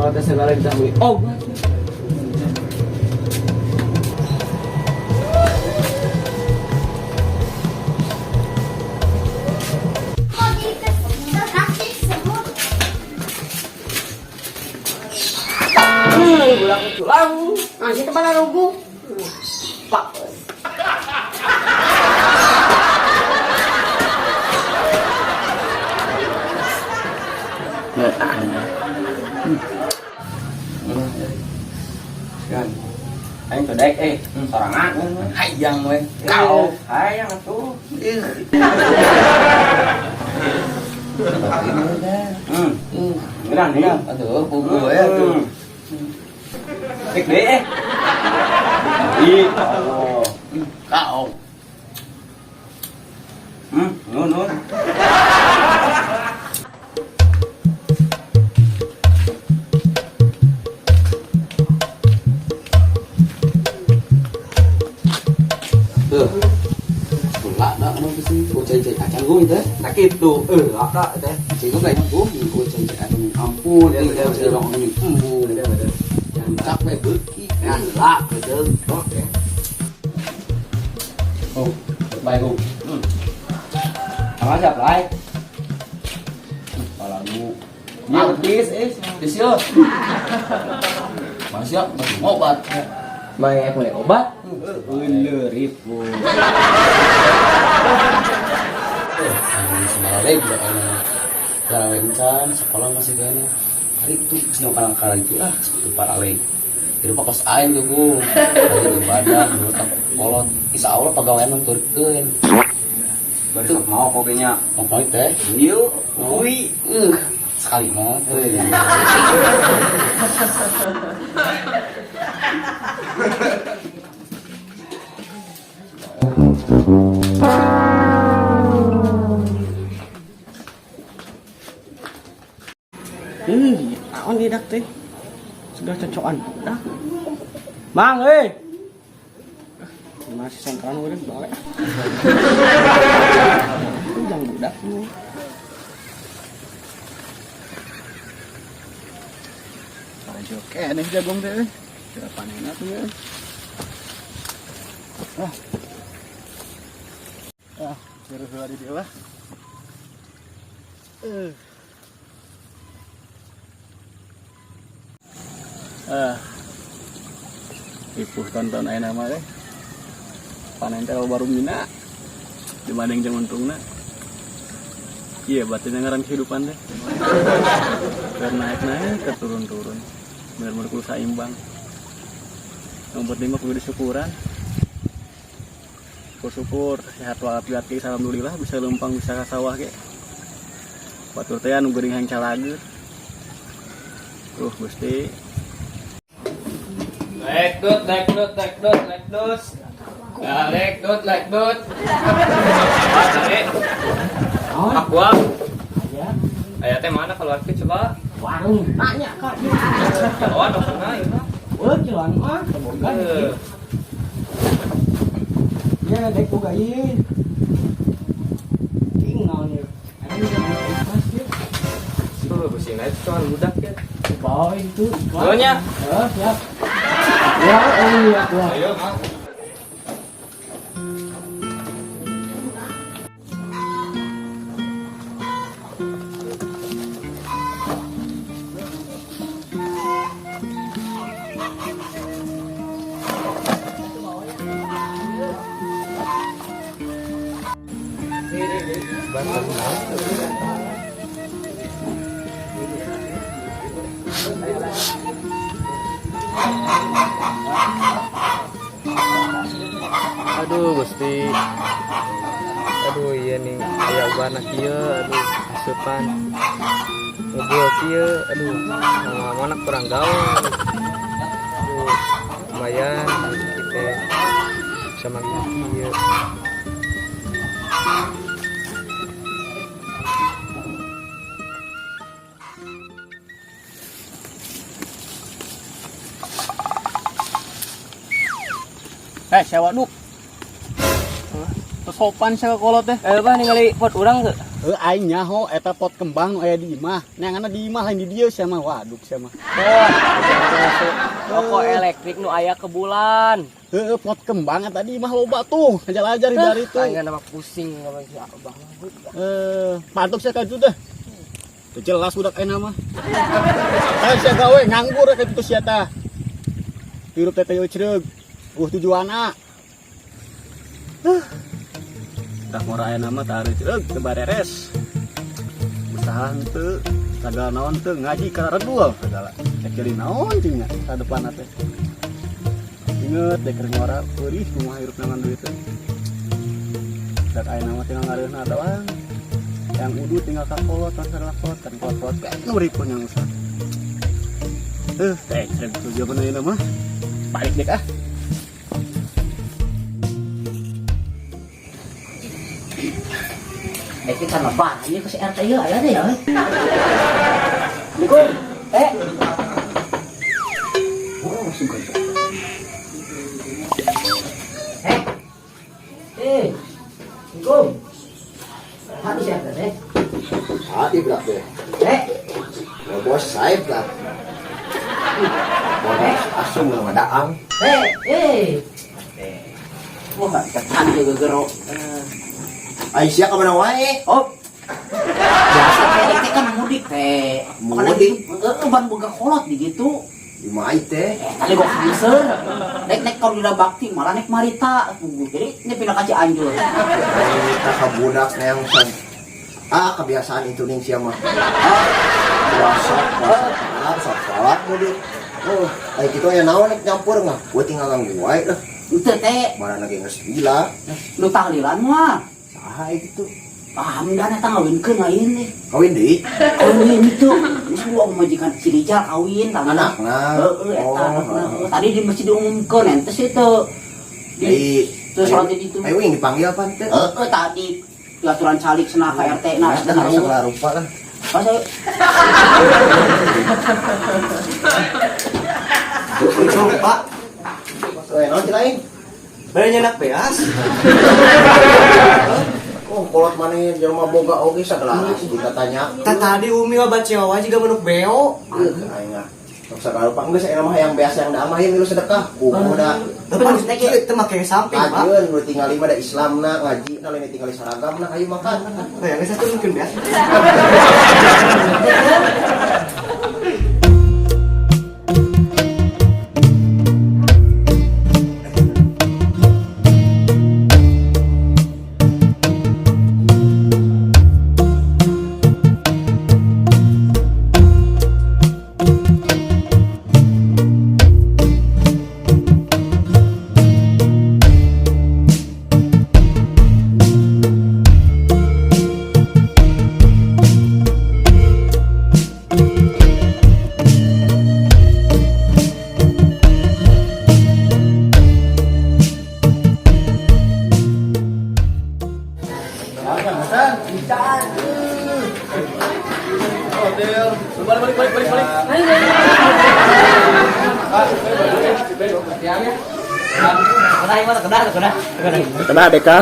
Kalau teh segala bisa beli obat. Mau dikasih semut. Budak culang. Nah, situ mana rugu? Pak. Kan. Aing teh daek sorangan hayang we. Kau hayang atuh. Geunah nih. Aduh, pugu ya tuh. Cek deh. Ih, Allah. Kau. Nun nun. Tuh. Gula dah mau kesini. Oh, cai cai kacang gue itu. Nah gitu, ada teh. Cai gue kayaknya gue, gue cai cai aduh ampun, Iya, ini betul, saya betul. dong ini embun. Betul, betul. Capek beuki. Nah, lah, betul. Oke. Oh, baik gue. Sama siap like. Kalau dia betis, Di sini. Masih masih obat. Banyak boleh obat. Ulu ribu. Semarang bisa kayaknya. Gawe encan, sekolah masih kayaknya. Hari itu senang kadang itu lah, seperti para leh. Di rumah kos aing tuh gue. Dari ibadah, dulu tak kolot. Insya Allah pegawaian nonturkeun. Baru mau pokoknya. Mau poin teh. Yuk, kui. Sekali mah. Ih, naon ieu dak teh? Sudah cocokan budak. Mang euy. Masih sengkalan urang bae. Jangan budak ini. Ayo keneh jagung teh. Kira panenna tuh ya. Ah. Ah, kira heula di dieu lah. Ah. Ipuh tonton ayeuna mah teh. Panen teh baru mina dibanding jeung untungna. Iya, batinnya ngaran kehidupan teh. Keur naik-naik, keur turun-turun. Bener-bener kudu saimbang. Yang penting mah kudu disyukuran. Syukur-syukur sehat walafiat ge, alhamdulillah bisa lempang bisa ka sawah ge. Batur teh anu geuring hayang calageur. Tuh Gusti. Like dot, like dot, like dot, like dot. Ya, like dot, like dot. Tarik. Naon? Aku ah. Aya. Aya teh mana keluar ke coba? Warung tanya ka dia. Kiloan maksudna ieu mah. Euy, kiloan mah teu boga. Ya, dek boga ieu. Ting naon ieu? Ada bisa beli ikhlas ieu. Tuh, pusing aja cuman budak ya. Bawa itu ikhlas. Nuhun ya. Eh, siap. Ya, oh iya, gua. Ayo, Mang. Aduh Gusti. Aduh iya nih aya ubana kieu, aduh asupan. Ngebul kieu, aduh mana kurang gaul. Aduh lumayan kita bisa manggil kieu. Sewa duk. Sopan saya kolot teh. Eh, bah ningali pot urang teu? Heuh aing nyaho eta pot kembang nu aya di imah. Neanganna di imah lain di dieu sia mah. Waduh sia mah. Rokok elektrik nu aya ke bulan. Heuh pot kembang eta di imah loba tuh. Ajar-ajar di dari itu. Aing nama pusing sama si Abah. Pantuk sia ka ditu teh. Teu jelas budak ayeuna mah. Tah sia gawe nganggur ka ditu sia tah. Hirup teh teh eucreug. Tujuanna. Huh. Tah ngora aya nama tah eucreug teu bareres. Usaha henteu, sagala naon teu ngaji ka redul sagala. Cek jadi naon cing nya ka depanna teh. Inget deh keur ngora peurih kumaha hirup nangan duit teh. Dan aya nama tinggal ngareunah doang. Yang udu tinggal ka kolot, sagala kolot kan kolot-kolot kayak nu ripun yang usaha. Teh eucreug tujuan ayeuna mah. Balik deh ah. Kita lebar ini ke si RT ieu aya deh ya. Assalamualaikum. Oh, langsung kerja. Assalamualaikum. Hati si RT teh. Hati berat deh. Ya bos saib lah. Bos asung lah daang. Wah, ketan juga gerok. Aisyah kemana wae? Oh. Biasa teh kan mudik teh. Mudik? Heeh, ban boga kolot di gitu. Di mai teh. Tadi gua kanser. Nek nek kalau udah bakti malah nek marita. Jadi ini pindah ka Cianjur. Marita ka budak yang san. Ah, kebiasaan itu ning sia mah. Puasa, puasa, salat mudik. Oh, ai kitu aya naon nek nyampur mah. Gua tinggal nganggu wae lah. Henteu teh. Mana lagi geus gila. Nu tahlilan mah. Saha gitu? Ah, mudah eta ngawinkeun lain teh. Kawin deui? Kawin deui itu. Geus gua majikan si Rijal kawin tah. Anakna. Heeh, eta Oh, anakna. heeh. Tadi di masjid diumumkeun entes itu. Di terus sholat di ditu. Ayo yang dipanggil apa teh? Heeh, tadi aturan calik cenah ka RT na. Nah, harus segala rupa lah. Masa Itu, Pak. Eh, naon lain? Bari nyenak beas. Oh, kolot mana jelema boga oge sagala ditatanya. Tah tadi Umi mah baca wae juga manuk beo. Aing ah. Sok sagala rupa geus aya mah yang biasa yang da mah milu sedekah. Kuku da. Tapi maksudnya kieu teu make samping, Pak. Kajeun nu tingali mah da Islamna, ngajina lain tingali saragamna hayu makan. Hayang geus atuh mungkin beas. Balik. Kedah Deka.